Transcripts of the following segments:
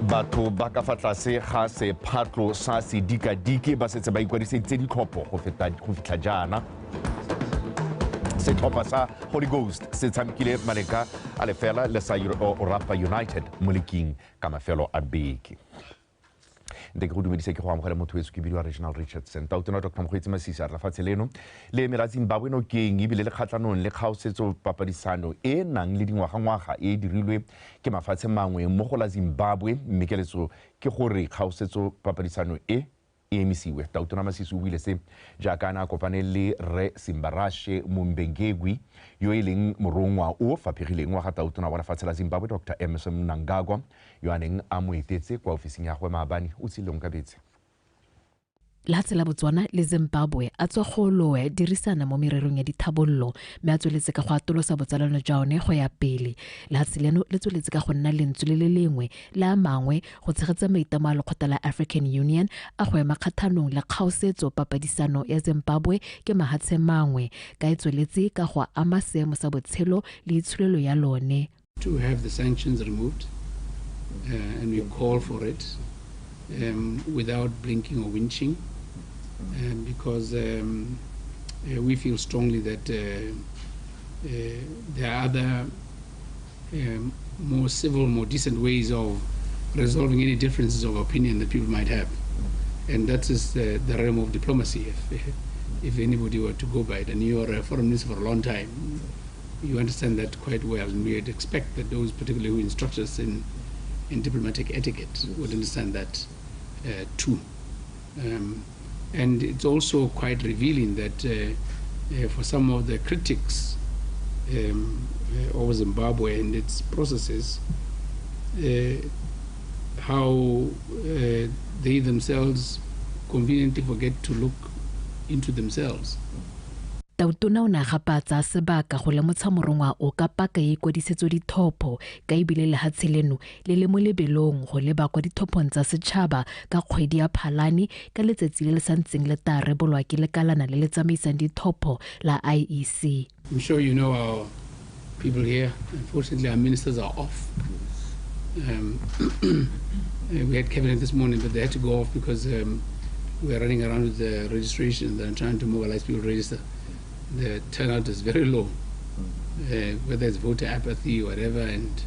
Batho ba ka fa tlase ga sephatlo sa sedikadike ba setse ba ikwadiseditse ditlhopho go feta go fitlha jaana. Setlhopha sa Holy Ghost se tshamekile maleka a lefela le sa Orapa United mo leking ka mafelo a beke. Nte ke go dumedise, ke go amogele motho weso, ke bidiwa Regional Richardson. Tautona Dr Mokgweetsi Masisi a re lefatshe leno le emela Zimbabwe nokeng ebile le kgatlhanong le kgaosetso papadisano e e nang le dingwagangwaga e e dirilwe ke mafatshe mangwe mo go la Zimbabwe, mme keletso ke gore kgaosetso papadisano e e emisiwe. Tautona Masisi o buile se jaaka a ne a kopane le Rre Simbarashe Mumbengegwi, yo e leng morongwa o faphegileng wa ga tautona wa lefatshe la Zimbabwe Dr Emmerson Mnangagwa, yo a neng a mo etetse kwa ofising ya gagwe maabane. O tsile Onkabetse. Lehatshe la Botswana le Zimbabwe a tswa go loe dirisana mo mererong ya dithabollo, mme a tsweletse ka go atolosa botsalano jwa one go ya pele. Lehatshe leno le tsweletse ka go nna lentswe le le lengwe le a mangwe go tshegetsa maitlamo a lekgotla la African Union a go ema kgathanong le kgaosetso papadisano ya Zimbabwe ke mahatshe mangwe, ka e tsweletse ka go ama seemo sa botshelo le itsholelo ya lone. To have the sanctions removed, and we call for it without blinking or winching, because we feel strongly that there are other more civil, more decent ways of resolving any differences of opinion that people might have. And that is the realm of diplomacy, if anybody were to go by it. And you are a foreign minister for a long time. You understand that quite well, and we would expect that those particularly who instruct us in diplomatic etiquette would understand that too. And it's also quite revealing that for some of the critics of Zimbabwe and its processes, how they themselves conveniently forget to look into themselves. Tautona o ne a gape a tsaya sebaka go lemotsha morongwa o ka paka ya ikwadisetso dithopho, ka ebile lehatshe leno le le mo lebelong go leba kwa dithophong tsa setšhaba ka kgwedi ya Phalane, ka letsatsi le le santseng le tla rebolwa ke lekalana le le tsamaisang dithopho la IEC. I'm sure you know our people here. Unfortunately, our ministers are off. We had cabinet this morning, but they had to go off because we are running around with the registration and trying to mobilize people to register. The turnout is very low, whether it's voter apathy or whatever, and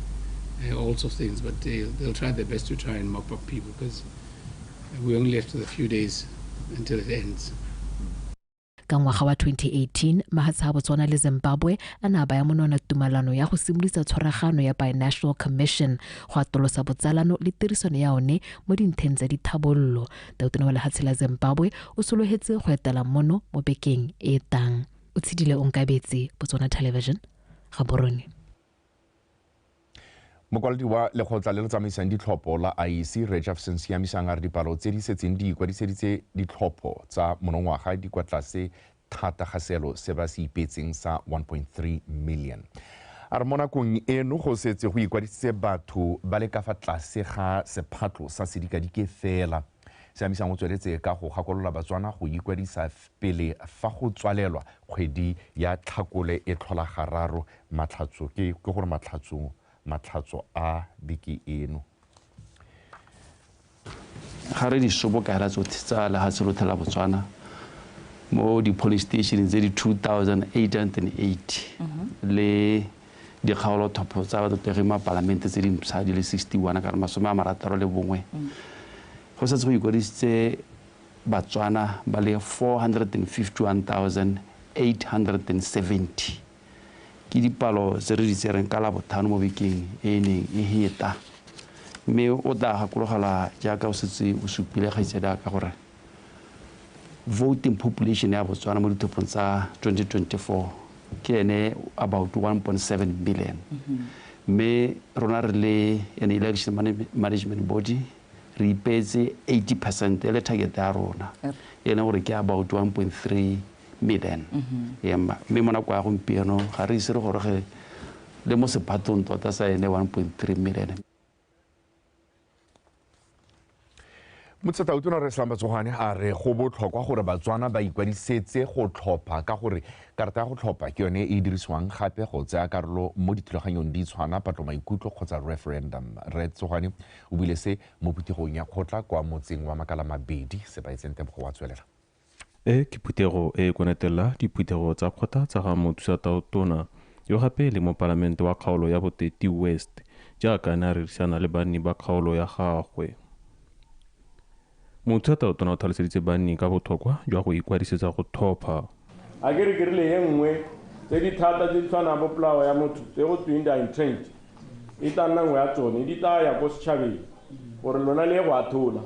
all sorts of things. But they'll try their best to try and mop up people, because we only left with a few days until it ends. Ka ngwaga wa 2018, mahatshe a Botswana le Zimbabwe a ne a baya monwana tumalano ya go simolodisa tshwaragano ya Binational Commission go atolosa botsalano le tirisano ya one mo dintlheng tsa dithabollo. Tautona wa lehatshe la Zimbabwe o sologetse go etela mono mo bekeng e tang. O tshedile Onkabetse, Botswana Television, Gaborone. Mokwaledi wa lekgotla le le tsamaisang ditlhopho la IEC, Rre Jefferson Siamisang, a re dipalo tse di setseng di ikwadiseditse ditlhopho tsa monongwaga di kwa tlase thata ga seelo se ba se ipeetseng sa 1.3 million. A re mo nakong eno go setse go ikwadisitse batho ba le ka fa tlase ga sephatlo sa sedikadike fela. Siamisang o tsweletse ka go gakolola Batswana go ikwadisa pele fa go tswalelwa kgwedi ya Tlhakole e tlhola gararo matlhatso, ke gore matlhatso a beke eno. Ga re di sobokaela tsotlhe tsa lehatshe lotlhe la Botswana mo di-polling station tse di 2880 le dikgaolothopho tsa batlotlegi mapalamente tse dimpsha di le 61 kana 61, go setse go ikwadisitse Batswana ba le 451,870. Ke dipalo tse re di tsereng ka Labotlhano mo bekeng e e neng e heta, mme o tla gakologelwa jaaka o setse o supile, kgaitsadi ka gore voting population ya Botswana mo ditlhophong tsa 2024 ke ene about 1.7 million, mme rona re le an election management body re ipeetse 80% e le target ya rona, e leng gore ke about 1.3 million. Mme mo nako ya gompieno ga re ise re goroge le mo sephatong tota sa ene 1.3 million. Motsatautona Rre Slumber Tsogwane a re go botlhokwa gore Batswana ba ikwadisetse go tlhopha ka gore karata ya go tlhopha ke yone e dirisiwang gape go tsaya karolo mo dithulaganyong di tshwana patlomaikutlo kgotsa referendum. Rre Tsogwane o buile se mo phuthegong ya kgotla kwa motseng wa Makalamabedi. Sebaetseng Tebogo wa tswelela. E ke phuthego e konetela diphuthego tsa kgotla tsa ga mothusatautona yo gape le mopalamente wa kgaolo ya Boteti West jaaka a ne a rerisana le banni ba kgaolo ya gagwe. Mothusatautona o tlhaloseditse banni ka botlhokwa jwa go ikwadisetsa go tlhopha. A ke re ke rile e nngwe tse di thata tse di tshwanang bo polao ya motho tse go tweng di-entrenched e tla nna nngwe ya tsone di tla ya ko setšhabeng gore lona le ye go athola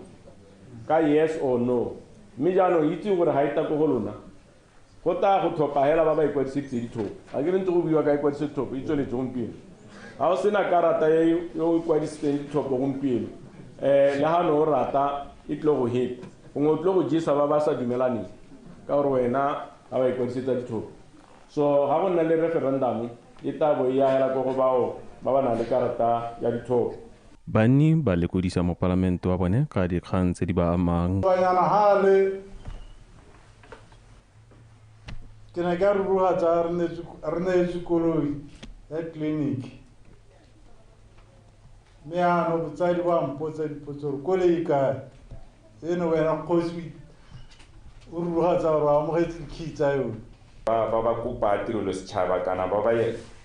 ka yes or no, mme jaanong itse gore ga e tla ko go lona go tla go tlhopha hela ba ba ikwadiseditse ditlhopho. A ke re ntse go buiwa ka ikwadisetsa ditlhopho e tsweletse gompieno, ga o sena karata e o ikwadisitseng ditlhopho gompieno le ga ne o rata e tlile go heta gongwe o tlile go jesa ba ba sa dumelaneng ka gore wena ga ba ikwadisetsa ditlhopho. So ga go nna le referendum e tla bo e ya hela ko go bao ba ba nang le karata ya ditlhopho. Banni ba lekodisa mopalamente wa bone ka dikgang tse di ba amang. Banyana hale ke ne ka ruruga tsa re neetswe koloi ya tleliniki, mme jaanong botsadi ba mpotsa dipotso gore koloi e kae, eno wena kgosi o ruruga tsa gore o amogetse dikey tsa yone. Ba ba kopa tirelo setšhaba kana ba ba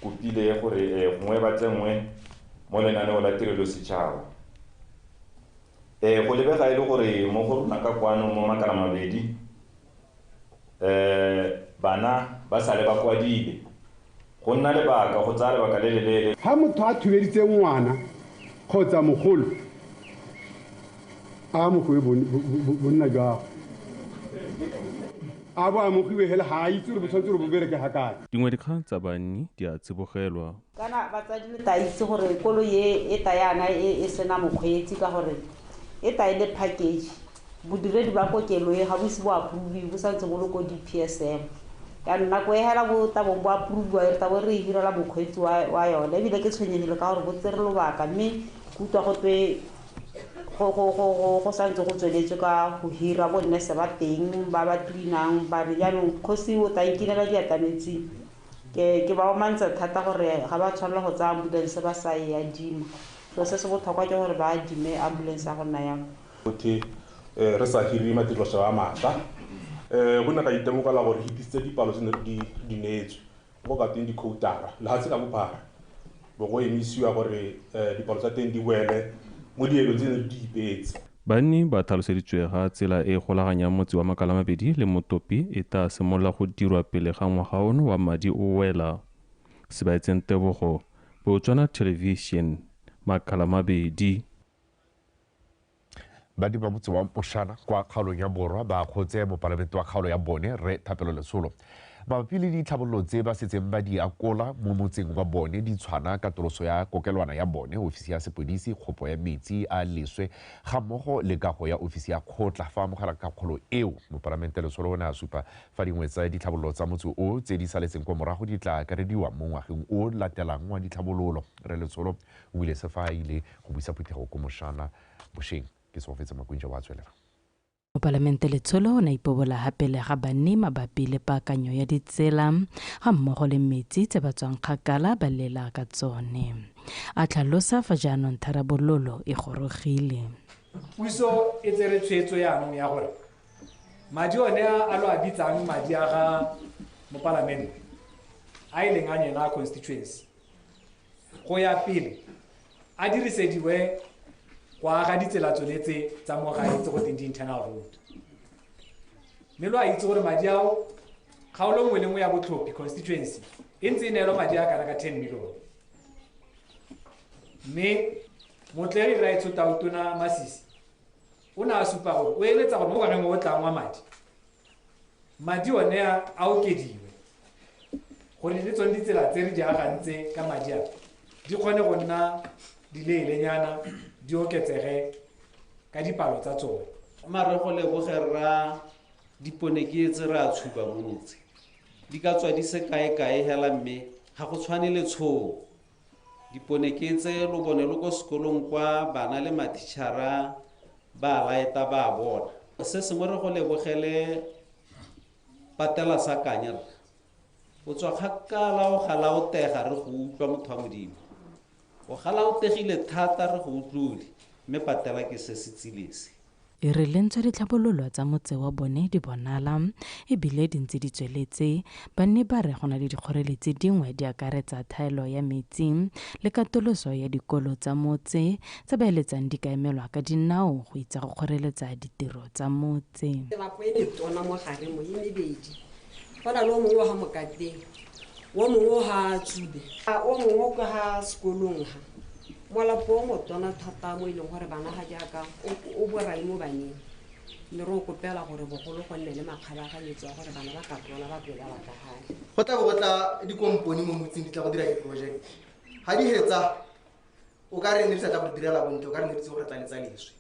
kopile gore gongwe ba tsenngwe mo lenaneo la tirelo setšhaba. Go lebega e le gore mo go rona ka kwano mo Makalamabedi bana ba sale ba kwadile go nna lebaka go tsaya lebaka le leleele. Ga motho a thubeditse ngwana kgotsa mogolo a amogiwe bonna jwa a bo amogiwe hela ga a itse gore bo tshwanetse gore bo bereke ga kae. Dingwe dikgang tsa banni di a tsibogelwa. Kana batsadi le ta itse gore koloi e e tayana e sena mokgweetsi ka gore e ta e le package. Bodiredi ba kokelo e ga bo ise bo approve bo santse bo le ko di-PSM. Ka nako e hela bo tabong bo approve re tabo re hirela mokgweetsi wa yone, ebile ke tshwenyegile ka gore bo tsere lobaka mme ke utlwa go twe go santse go tsweletswe ka go hira bo nurse ba teng ba ba cleanang ba re jaanong kgosi o tla nkinela diatametsing. Ke ba omantsa thata gore ga ba tshwanela go tsaya ambulance ba sa e adima. So se se botlhokwa ke gore ba adime ambulance ya go nna yang. Re sa hire madirelo a mašwa go ne ga itemogela gore hitisitse dipalo tse ne re di neetswe go ka teng dikhoutara lefatshe ka bophara bo go emisiwa gore dipalo tsa teng di boele mo dielong tse ne re di ipeetse. Banni ba tlhaloseditswe ga tsela e golaganyang motse wa Makalamabedi le Motopi e tla simolola go dirwa pele ga ngwaga ono wa madi o wela. Sebaetseng Tebogo, Botswana Television, Makalamabedi. Badi ba motse wa Moshana kwa kgaolong ya Borwa ba akgotse mopalamente wa kgaolo ya bone Rre Thapelo Letsholo mabapi le ditlhabololo tse ba setseng ba di akola mo motseng wa bone di tshwana katoloso ya kokelwana ya bone, ofisi ya sepodisi, kgopo ya metsi a leswe ga mmogo le kago ya ofisi ya kgotla. Fa amogela kakgolo eo, mopalamente Letsholo o ne a supa fa dingwe tsa ditlhabololo tsa motse o tse di saletseng kwa morago di tla akarediwa mo ngwageng o latelang wa ditlhabololo. Rre Letsholo o buile se fa a ile go buisa phuthego ko Moshana bošeng. Ke Sofetse Makwinja wa tswelela. Mopalamente Letsholo o ne a ipobola gape le ga banni mabapi le paakanyo ya ditsela ga mmogo le metsi tse ba tswang kgakala ba lela ka tsone. A tlhalosa fa jaanong tharabololo e gorogile. Puso e tsere tshwetso yaanong ya gore madi one a lo a bitsang madi a ga mopalamente a e leng a nyena a constituency go ya pele a dirisediwe go aga ditsela tsone tse tsa mo gae tse go teng di-internal road. Mme lo a itse gore madi ao kgaolo nngwe le nngwe ya botlhophi constituency e ntse e neelwa madi a kana ka 10 million. Mme Motleri Raetsho Tautona Masisi o ne a supa gore o eletsa gore mo ngwageng o o tlang wa madi, madi one a okediwe gore le tsone ditsela tse re di agang tse ka madi a di kgone go nna dileelenyana di oketsege ka dipalo tsa tsone. Mare go leboge rra dipone ke tse re a tshuba mo motse di ka tswa di se kae-kae hela mme ga go tshwane le tshoo. Dipone ke tse lo bone lo ko sekolong kwa bana le mathichara Ba laeta ba bona. Se sengwe re go lebogele patela sa kanya rra. O tswa kgakala o galaotega re go utlwa motho wa Modimo. O galaotegile thata re go utlwile, mme patela ke se se tsile se. E re le ntswa ditlhabololo tsa motse wa bone di bonala ebile di ntse di tsweletse, banni ba re go na le dikgoreletsi dingwe di akaretsa thaelo ya metsi le katoloso ya dikolo tsa motse tse ba eletsang di ka emelwa ka dinao go itsa go kgoreletsa ditiro tsa motse. Melapo e metona mo gare mo e mebedi, go na le o mongwe wa ga Mokateng, o mongwe ga Tsube, o mongwe kwa ga sekolong ga. Molapo o motona thata mo e leng gore bana ga jaaka o borai mo baneng, mme re o kopela gore bogolo go nne le makgabaganyetso a gore bana ba ka tlola ba tlolela ka gae. Go tla bo go tla dikompone mo motseng di tla go dira di-project, ga di hetsa o ka re ne di sa tla go direla bontle, o ka re ne di tse go re tlaletsa leswe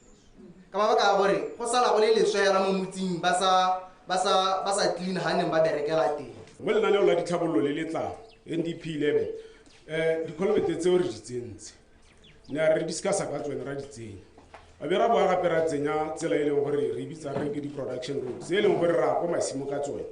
ka mabaka a gore go sala go le leswe hela mo motseng ba sa clean ga neng ba berekela teng. Mo lenaneo la ditlhabololo le le tlang NDP 11, dikholobete tseo re di tsentse, ne re discussa ka tsone ra di tsenya, a be ra boa gape ra tsenya tsela e leng gore re bitsa re ke di-production roads tse e leng gore ra ko masimo ka tsone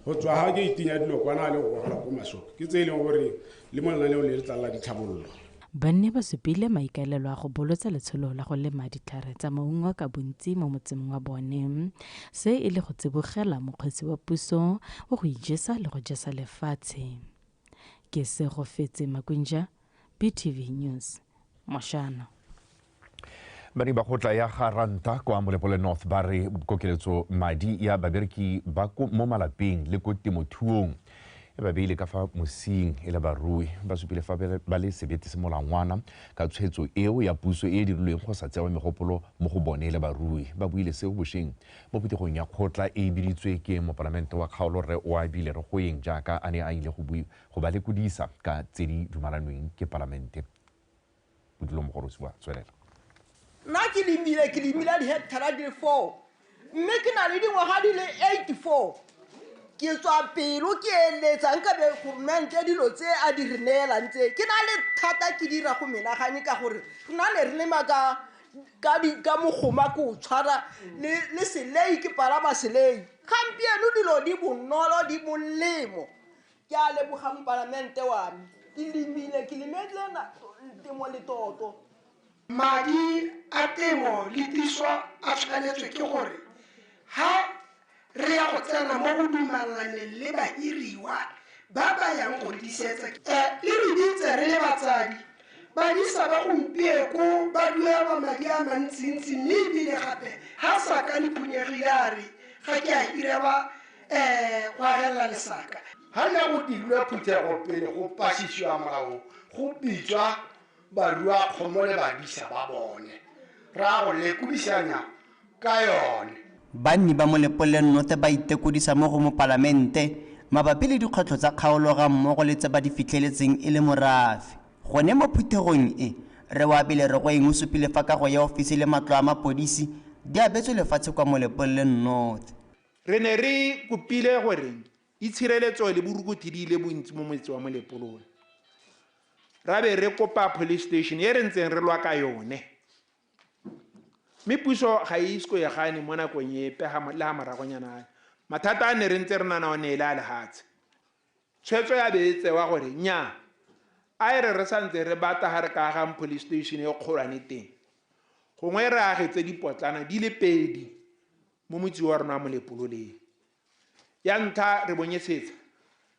go tswa ga ke itinya dilo kwana le go gogela ko masoka, ke tse e leng gore le mo lenaneo le le tla la ditlhabololo. Banni ba supile maikaelelo a go bolotsa letsholo la go lema ditlhare tsa maungo ka bontsi mo motseng wa bone, se e le go tsibogela mokgweetsi wa puso wa go ijesa le go jesa lefatshe. Ke Segofetse Makwinja, BTV News, Moshana. Banni ba kgotla ya ga Ranta kwa Molepolole North ba re kokeletso madi ya babereki ba mo malapeng le ko temothuong e ba beile ka fa mosing e le barui. Ba supile fa ba le sebete se molangwana ka tshwetso eo ya puso e e dirilweng go sa tsewa megopolo mo go bone e le barui. Ba buile seo bošeng mo phuthegong ya kgotla e e biditswe ke mopalamente wa kgaolo Rre Oabile Regoeng jaaka a ne a ile go ba lekodisa ka tse di dumalanweng ke palamente. Bodulo Mogorosi wa tswelela. Nna ke lemile dihectara di le 4, mme ke na le dingwaga di le 84. Ke tswa pelo ke eletsa nka be goromente dilo tse a di re neelang tse, ke na le thata ke dira go menagane ka gore rona ne re lema ka mogoma ke o tshwara le selei ke palama selei. Gampieno dilo di bonolo di molemo. Ke a leboga mopalamente wa me, ke lemile ke lemetse temo le toto. Madi a temo le tiswa a tshwanetswe ke gore ha re ya go tsena mo go dumalaneng le bahiriwa ba ba yang go disetsa, e re ditse re le batsadi badisa ba gompieko ba duelwa madi a mantsintsi, mme ebile gape ha saka le phunyegile a re ga ke a hirelwa go agelela lesaka. Ga ne go dirilwe phuthego pele go pasisiwa molao, go bitswa barua kgomo le badisa ba bone ra go lekodisanya ka yone. Banni ba Molepolole North ba itekodisa mo go mopalamente mabapi le dikgwetlho tsa kgaolo ga mmogo le tse ba di fitlheletseng e le morafe. Gone mo phuthegong e, Rre Oabile Regoeng o supile fa kago ya ofisi le matlo a mapodisi di abetswe lefatshe kwa Molepolole North. Re ne re kopile gore itshireletso le borukuthi di ile bontsi mo motse wa Molepolole, ra be re kopa police station e re ntseng re lwa ka yone, mme puso ga e ise ko e gane mo nakong epe le ga moragonyana a. Mathata a ne re ntse re nana one e le a lehatshe. Tshwetso ya be e tsewa gore nnyaa, a e re re santse re batla ga re ka agang police station e kgolwane teng, gongwe re agetse dipotlana di le pedi mo motse wa rona wa Molepololeng. Ya ntlha re bonyesetsa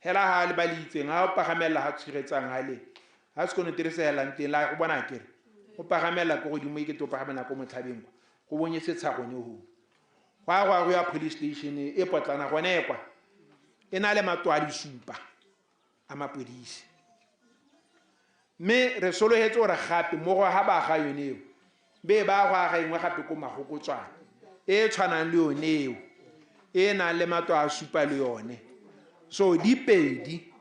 hela ga le ba le itseng ga o pagamelela ga tshegetsang ga le ga sekono se helang teng la go bona kere o pagamela ko godimo e kete o pagamela ko motlhabeng kwa go bonyesetsa gone ho. Go a go ya police station e potlana gone kwa e na le matlo a disupa a mapodisi, mme re sologetse gore gape mo go ga ba ga yone eo be ba go aga engwe gape ko Magokotswana e tshwanang le yone eo e nang le matlo a supa le yone. So di pedi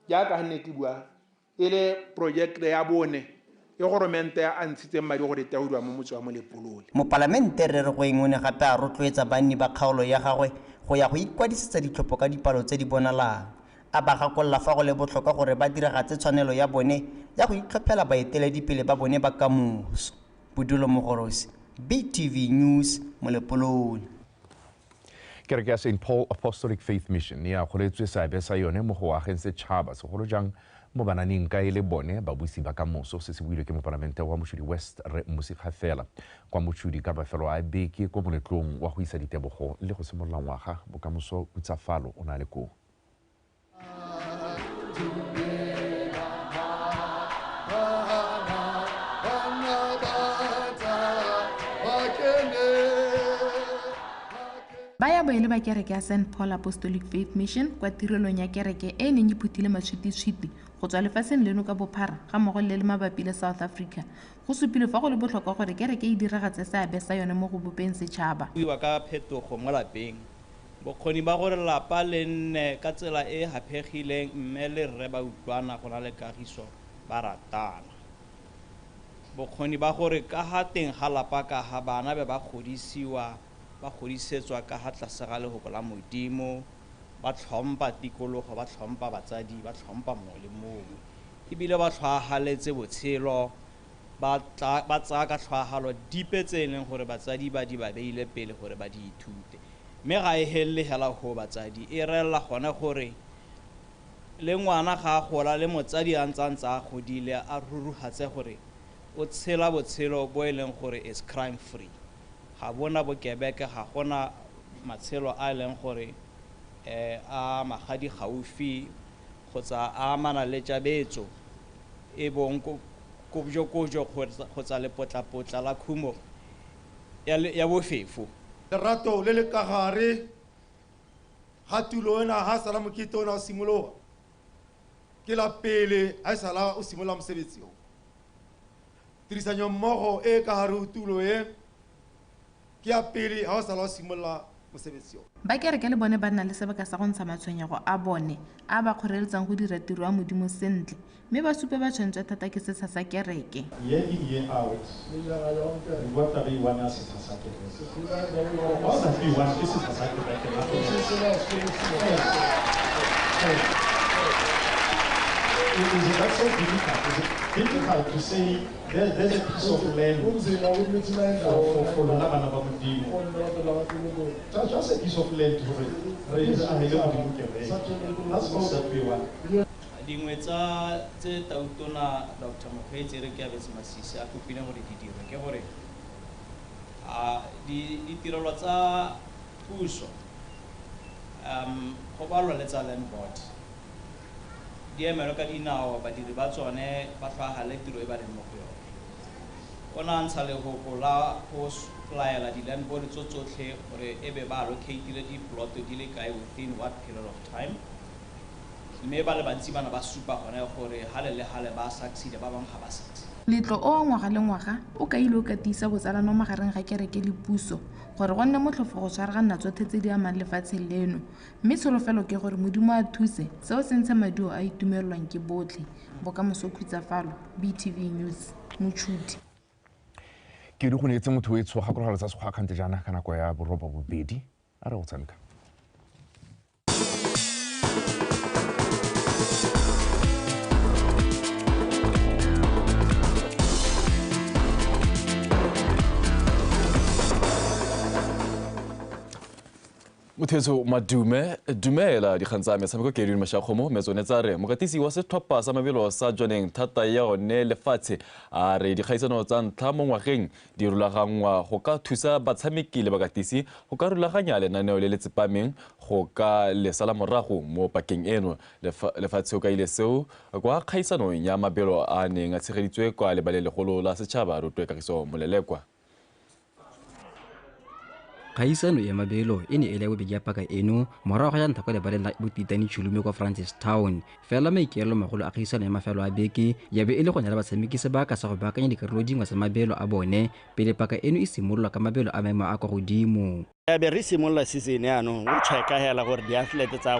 jaaka nne ke bua e le project ya bone e goromente a ntshitseng madi gore e taodiwa mo motse wa Molepolole. Mopalamente Rre Regoeng o ne gape a rotloetsa banni ba kgaolo ya gagwe go ya go ikwadisetsa ditlhopho ka dipalo tse di bonalang. A ba gakolola fa go le botlhokwa gore ba diragatse tshwanelo ya bone ya go itlhophela baeteledipele ba bone ba kamoso. Bodulo Mogorosi, BTV News, Molepolole. Kereke ya St. Paul Apostolic Faith Mission e akgoletswe seabe sa yone mo go ageng setšhaba, segolo jang mo bananeng ka e le bone babusi ba kamoso. Se se builwe ke mopalamente wa Mochudi West Rre Mmusi Kgafela kwa Mochudi ka mafelo a beke ko moletlong wa go isa ditebogo le go simolola ngwaga. Bokamoso Khutsafalo o na le koo. Ba ya bo e le ba kereke ya St. Paul Apostolic Faith Mission kwa tirelong ya kereke e e neng e phuthile matshwititshwiti go tswa lefatsheng leno ka bophara ga mmogo le le mabapi le South Africa. Go supile fa go le botlhokwa gore kereke e diragatse seabe sa yone mo go bopeng setšhaba. Buiwa ka phetogo mo lapeng, bokgoni ba gore lapa le nne ka tsela e e haphegileng mme le rre ba utlwana go na le kagiso ba ratana. Bokgoni ba gore ka ha teng ga lapa ka ha bana be ba godisiwa, ba godisetswa ka ha tlase ga lehoko la Modimo, ba tlhompha tikologo, ba tlhompha batsadi, ba tlhompha mongwe le mongwe, ebile ba tlhwahaletse botshelo, ba tsaya ka tlhwahalo dipe tse e leng gore batsadi ba di ba beile pele gore ba di ithute. Mme ga e helele hela go batsadi, e relela gone gore le ngwana ga a gola le motsadi a ntse a godile a ruruhatse gore o tshela botshelo bo e leng gore is crime free. Ga bona bokebeke, ga gona matshelo a e leng gore a magadi gaufi kgotsa a amana le tjabetso e bong kojokojo kgotsa lepotlapotla la khumo ya bofefo. Lerato le le ka gare ga tulo ena ha sala mokete ona o simologa, ke la pele ha e sala o simolola mosebetsi o. Tirisanyo mmogo e ka gare ho tulo e ke ya pele ha o sala o simolola mosebetsi o. Ba kereke le bone ba nna le sebaka sa go ntsha matshwenyego a bone a ba kgoreletsang go dira tiro ya Modimo sentle, mme ba supe ba tshwentswe thata ke setsha sa kereke. Year in, year out, re bua taba e one ya setsha sa kereke. All that we want ke setsha sa kereke. Is it not so difficult? Is it difficult to say there's a piece of land for lona bana ba Modimo? Just a piece of land hore re ahele Modimo kereke. That's all that we want. Dingwe tsa tse tautona Dr. Mokgweetsi re ke Abetse Masisi a kopile gore di dirwe ke gore a ditirelo tsa puso go balwa le tsa land board di emelwe ka dinao, badiri ba tsone ba tlhwahale tiro e ba leng mo go yone. O ne a ntsha lehoko la go laela di-land board tso tsotlhe gore e be ba allocate-ile di-plot di le kae within what period of time, mme ba le bantsi bana ba supa gone gore hale le hale ba succeed, ba bangwe ga ba succeed. Letlo o ngwaga le ngwaga o kaile o ka tiisa botsalano magareng ga kereke le puso gore go nne motlhofo go tshwaragana tsotlhe tse di amang lefatshe leno, mme tsholofelo ke gore Modimo a thuse seo se ntshe maduo a itumelelwang ke botlhe. Bokamoso Khutsafalo, BTV News, Mochudi. Ke di go neetse motho o e tshoga gakologelo tsa sekgwa kgante jaana ka nako ya 8:30 a re go tshameka. Mothetso Madume, dumela dikgang tsa metshameko ke Edwin Mashakgomo mme tsone tsa re mokatisi wa setlhopha sa mabelo sa Jwaneng thata ya one lefatshe a re dikgaisano tsa ntlha mo ngwageng di rulaganngwa go ka thusa batshameki le bakatisi go ka rulaganya lenaneo le le tsepameng go ka le sala morago mo pakeng eno. Lefatshe o kaile seo kwa kgaisanong ya mabelo a neng a tshegeditswe kwa lebaleng legolo la setšhaba Rotwe Kagiso Molelekwa. Kgaisano ya mabelo e ne e le ya bobedi ya paka eno morago ga ya ntlha kwa lebaleng la Botitani Chulume kwa Francistown. Fela maikaelelo magolo a kgaisano ya mafelo a beke ya be e le go neela batshameki sebaka sa go baakanya dikarolo dingwe tsa mabelo a bone pele paka eno e simololwa ka mabelo a maemo a kwa godimo. Be re simolola season yaanong o checka hela gore di-athlete tsa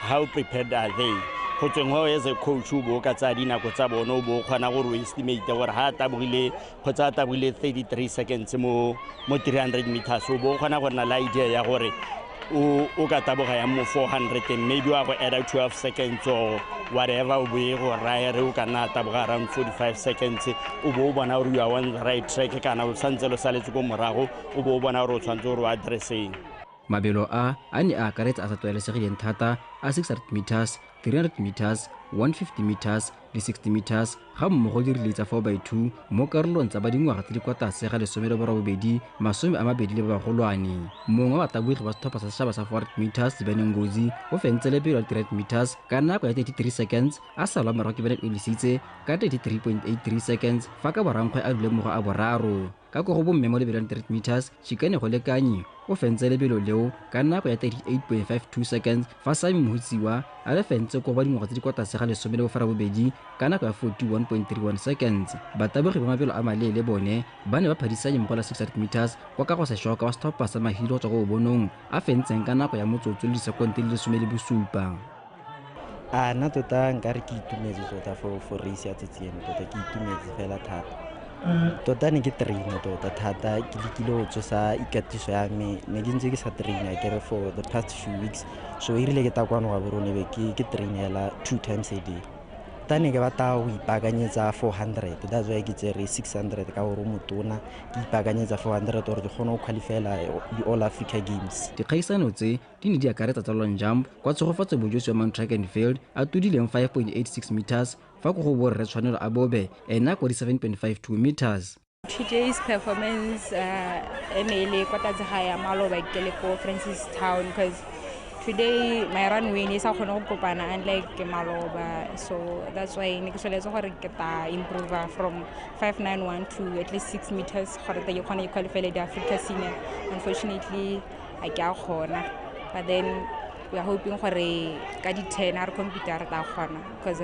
how prepared are they. Go tsweng go as a coach o bo o ka tsaya dinako tsa bone o bo o kgona gore o estimate gore ha a tabogile kgotsa a tabogile 33 seconds mo 300 meters o bo o kgona go nna le idea ya gore o ka taboga yang mo 400 and maybe wa go add 12 seconds or whatever o bo e go raya re o ka nna taboga around 45 seconds o bo o bona gore you are on the right track kana o santse lo saletse ko morago o bo o bona gore o tshwanetse gore o addresseng. Mabelo a a ne a akaretsa a sa tlwaelesegileng thata a 600 meters, 300 meters, 150 meters le 60 meters ga mmogo le rile tsa 4x2 mo karolong tsa ba dingwaga tse di kwa tlase ga 18, 20 le ba bagolwane. Mongwe wa batabogi ba setlhopha sa setšhaba sa 400 meters Bene Ngozi o fentse lebelo la 300 meters ka nako ya 33 seconds a salwa morago ke Bennett Olisitse ka 33.83 seconds fa ka borankgwe a dule mogo a boraro. Ka ko go bomme mo lebelong 300 meters Chikane go lekanye o fentse lebelo leo ka nako ya 38.52 seconds fa Sami Mohutsiwa a le fentse ko ba dingwaga tse di kwa tlase ga 18 ka nako ya 41.31 seconds. Batabogi ba mabelo a maleele bone ba ne ba phadisanye mo go la 600 meters kwa ka go seshoka wa setlhopha sa Mahilo go tswa ko Bobonong a fentseng ka nako ya motsotso le disekonte di le 17. A nna tota nkare ke itumetse tota for race ya tsatsi eno, tota ke itumetse fela thata. Tota ne ke traina tota thata, ke lekile go tsosa ikatiso ya me, ne ke ntse ke sa traina ke re for the past few weeks, so e rile ke ta kwano Gaborone be ke trainela 2 times a day. Tota ne ke batla go ipaakanyetsa 400, that's why ke tsere 600 ka gore o motona, ke ipaakanyetsa 400 gore ke kgone go qualifyela di-All Africa Games. Dikgaisano tse di ne di akaretsa tsa long jump kwa Tshegofatso Bojosi wa Mount Track and Field a tudileng 5.86 meters fa ko go borre Tshwanelo Abobe ena kwa di 7.52 meters. Today's performance e ne e le kwa tlase ga ya maloba ke le ko Francistown because today my runway ne sa kgone go kopana unlike maloba, so that's why ne ke soletse gore ke ta improve from 591 to at least 6 meters gore ke kgone go qualify le Africa Senior. Unfortunately a ke a kgona, but then we are hoping gore ka di 10 a re compete re tla kgona because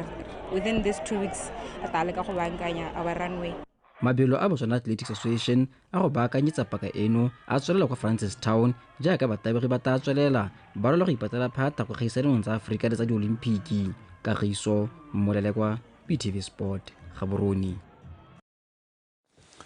within these 2 weeks re tla leka go bankanya our runway. Mabelo a Botswana Athletics Association a go baakanyetsa paka eno a tswelela kwa Francistown jaaka batabogi ba tla tswelela ba lwela go ipatela phata go kgaisanong tsa Aforika le tsa Diolimpiki. Kagiso Mmolelekwa, BTV Sport, Gaborone.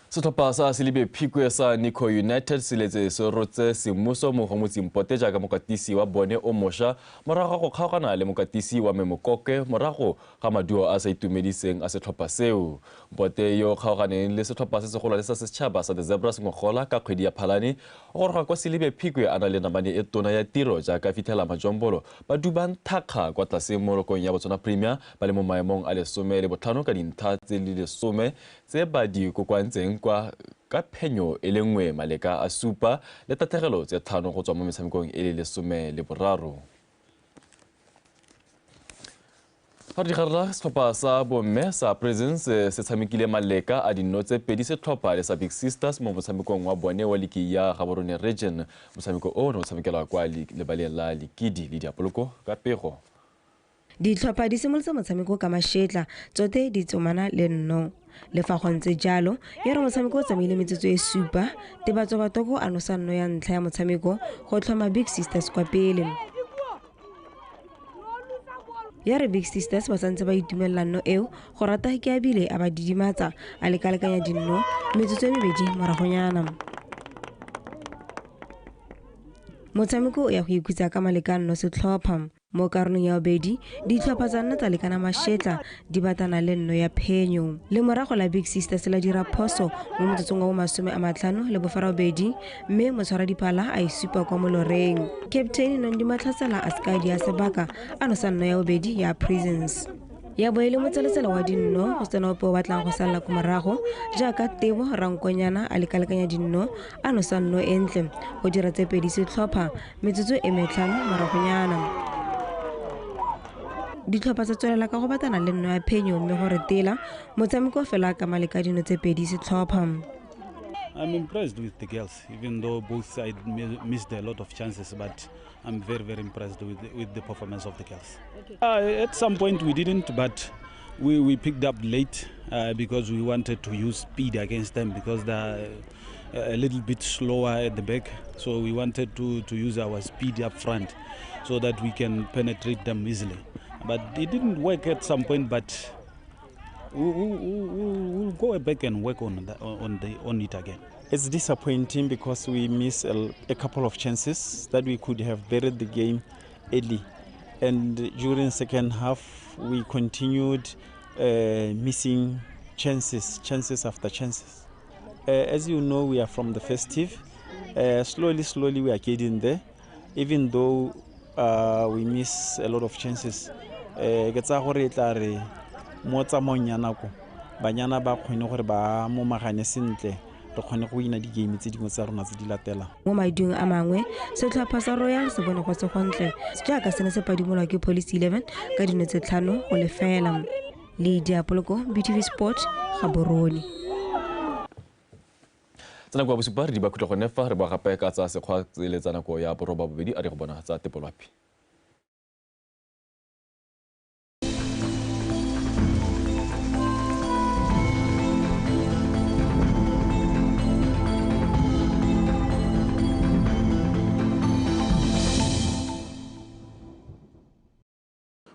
Setlhopha sa Selibe Phikwe sa Nico United se letse se rotse semmuso mo go motseng Pote jaaka mokatisi wa bone o mošwa morago ga go kgaogana le mokatisi wa Memokoke morago ga maduo a sa itumediseng a setlhopha seo. Pote yo kgaoganeng le setlhopha se segolwane sa setšhaba sa The Zebras ngogola ka kgwedi ya Phalane o goroga kwa Selibe Phikwe a na le namane e tona ya tiro jaaka fitlhela majombolo ba dubang thakga kwa tlase mo lokong ya Botswana Premier ba le mo maemong a 15 ka dintlha tse le 10 tse ba di kokoantseng kwa ka phenyo e le nngwe maleka a supa le tatlhegelo tse 5 go tswa mo metshamekong e le 13. Fa re digarela, setlhopha sa bomme sa Prisons se tshamekile maleka a dinno tse 2 setlhopha le sa Big Sisters mo motshamekong wa bone wa liki ya Gaborone Region. Motshameko o ne o tshamekelwa kwa lebaleng la Likidi le Diapoloko ka pego. Ditlhopha di simolotse motshameko ka mashetla, tsote di tsomana le nno. Le fa go ntse jalo, ya re motshameko o tsamaile metsotso e 7, Tebatso Batoko a nosa nno ya ntlha ya motshameko go tlhoma Big Sisters kwa pele. Ya re Big Sisters ba santse ba itumelela nno eo, go rata ke abile a ba didimatsa a lekalekanya dinno metsotso e 2 moragonyana. Motshameko o ya go ikhutsa ka malekano setlhopha. Mo karolong ya bobedi, ditlhopha tsa nna tsa lekana mashetla di batana le nno ya phenyo. Le morago la Big Sisters la dira phoso mo motsotsong wa 58, mme motshwaradiphala a e supa kwa moloreng. Captain Nondi Matlhatsela a seka di a sebaka a nosa nno ya bobedi ya Prisons. Ya bo e le motseletsele wa dinno go sena ope o batlang go salla ko morago jaaka Tebo Rankonyana a lekalekanya dinno a nosa nno e ntle go dira tse 2 setlhopha metsotso e 5 moragonyana. Ditlhopha tsa tswelela ka go batana le nno ya phenyo mme go retela motshameko fela ka maleka dino tse 2 setlhopha. I'm impressed with the girls, even though both sides missed a lot of chances, but I'm very, very impressed with the performance of the girls. Okay. At some point we didn't, but we picked up late because we wanted to use speed against them because they're a little bit slower at the back. So we wanted to use our speed up front so that we can penetrate them easily. But it didn't work at some point, but we'll go back and work on it again. It's disappointing because we miss a couple of chances that we could have buried the game early. And during second half, we continued missing chances, chances after chances. As you know, we are from the festive. Slowly, slowly we are getting there, even though we miss a lot of chances. Ke tsaya gore e tla re mo tsamaong ya nako banyana ba kgone gore ba momagane sentle re kgone go wina di-game tse dingwe tsa rona tse di latelang. Mo madung a mangwe, setlhopha sa Royal se bone go se gontle jaaka se ne se padimolwa ke Police 11 ka dino tse 5-0. Le Diapoloko, BTV Sport, Gaborone. Tsa nako ya bosupa re di ba khutla gone fa re boa gape ka tsa sekgwa tsele tsa nako ya 8:30 a re go bona tsa tepolwapi.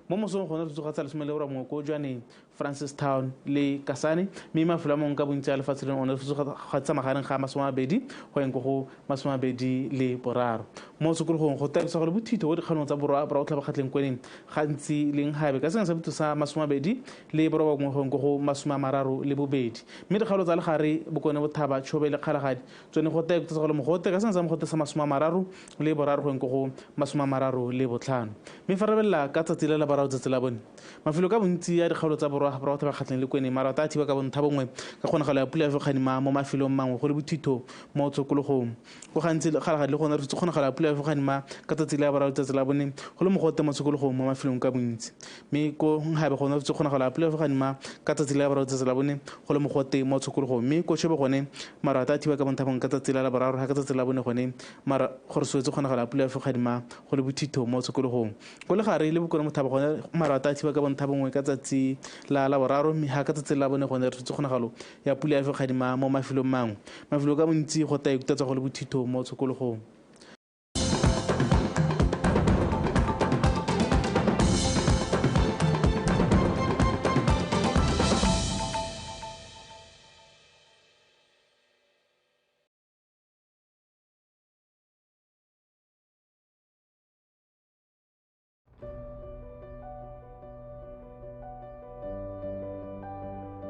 Mo mosong gone re tsoga tsa 19 ko Jwaneng, Francistown le Kasane, mme mafelo a mangwe ka bontsi a lefatshe leno one re tsoga tsa magareng ga 20 go yeng ko go 23. Mo tshokologong go taeletswa gore bothitho bo dikganong tsa borwa borwa botlhaba kgatlheng kweneng gantsi leng gabe ka sengwe sa botho sa 29 go yeng ko go 32. Mme dikgaolo tsa legare bokone bothaba Chobe le Kgalagadi tsone go taeletswa gore mogote ka sengwe sa mogote sa 33 go yeng ko go 35. Mme fa re belela ka tsatsi le la boraro tsatsi la bone mafelo ka bontsi a dikgaolo tsa borwa borwa botlhaba kgatlheng le kweneng marata a thiba ka bontha bongwe ka kgonagalo ya pula ya fekganima mo mafelong mangwe go le bothitho mo tshokologong go gantsi Kgalagadi le gone re tshotse kgonagalo ya pula ya fekganima ka tsatsi la boraro tsatsi la bone go le mogote mo tshokologong mo mafelong ka bontsi, mme ko Nhabe gone re tshotse kgonagalo ya pula ya fekganima ka tsatsi la boraro tsatsi la bone go le mogote mo tshokologong, mme ko Chobe gone marata a thiba ka bontha bongwe ka tsatsi la boraro ga ka tsatsi la bone gone mara gore swetse kgonagalo ya pula ya fekganima go le bothitho mo tshokologong. Ko legare le bokone mothaba gone marata a thiba ka bontha bongwe ka tsatsi la boraro, mme ga ka tsatsi la bone gone re tshotse kgonagalo ya pula ya fekgadima mo mafelong mangwe. Mafelo ka bontsi go ta ikutlwa go le bothitho mo tshokologong.